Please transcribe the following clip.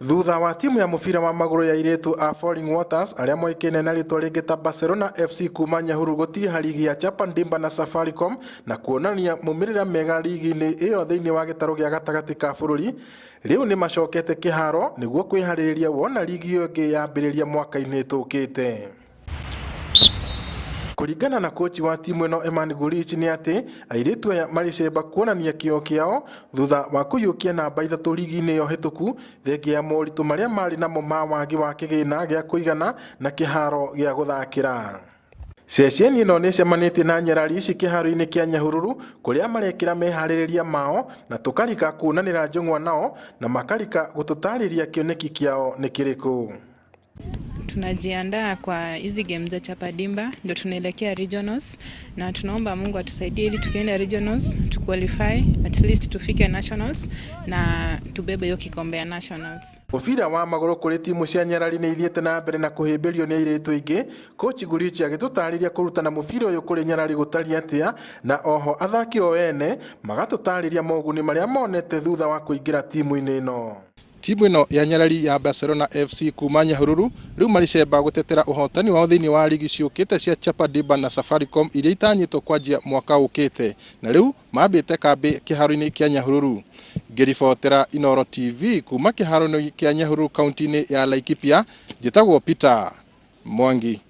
Thutha wa timu ya mũbira wa magũrũ ya airĩtu a Falling Waters arĩa moĩkaine na rĩtwa rĩngĩ ta Barcelona FC kuma Nyahururu gũtiriha rigi ya Chapa Dimba na Safaricom na kuonania maumĩrĩra mega rigi-inĩ ĩyo thĩinĩ wa gĩtarũ gĩa gatagatĩ ka bũrũri, rĩu nĩ macokete kĩharo nĩguo kwĩharĩrĩria wona rigi ĩyo ĩngĩ yambĩrĩria mwaka-inĩ tũkĩte. Kũringana na kochi wa timu ĩno Eman Gurich nĩ atĩ airĩtu aya marĩ cemba kuonania kĩo kĩao thutha wa kũiyũkia namba 3 rigi-inĩ ĩyo hĩtũku thengia ya moritũ marĩa marĩ namo ma wagi wa kĩgĩna gĩa kũigana na kĩharo gĩa gũthakĩra. Ceceni ĩno nĩ ĩcemanĩtie na nyarari ici kĩharo-inĩ kĩa Nyahururu kũrĩa marekĩra meharĩrĩria mao na tũkarika kuonanĩra njũng'wa nao na makarika gũtũtarĩria kĩoneki kĩao nĩ kĩrĩkũ. Tunajiandaa kwa hizi game za Chapa Dimba, ndio tunaelekea regionals, na tunaomba Mungu atusaidie ili tukienda regionals tu qualify at least tufike nationals na tubebe hiyo kikombe ya nationals. Mũbira wa magũrũ kũrĩ timu cia nyarari nĩ ithiĩte na mbere na kũhĩmbĩrio nĩ airĩtu aingĩ. Coach Gurichi agĩtũtarĩria kũrutana mũbira ũyũ kũrĩ nyarari gũtariĩ atĩa na oho athaki o ene magatũtarĩria moguni marĩa monete thutha wa kũingĩra timu-inĩ ĩno. Timu ĩno ya nyarari ya Barcelona FC kuma Nyahururu rĩu marĩ cemba gũtetera ũhotani wao thĩinĩ wa rigi ciũkĩte cia Chapa Dimba na Safaricom iria itanyĩtwo kwanjia mwaka ũkĩte na rĩu mambĩte kambĩ kĩharo-inĩ kĩa Nyahururu. Ngĩribotera Inooro TV kuma kĩharo-inĩ kĩa Nyahururu kaunti-inĩ ya Laikipia, njĩtagwo Peter Mwangi.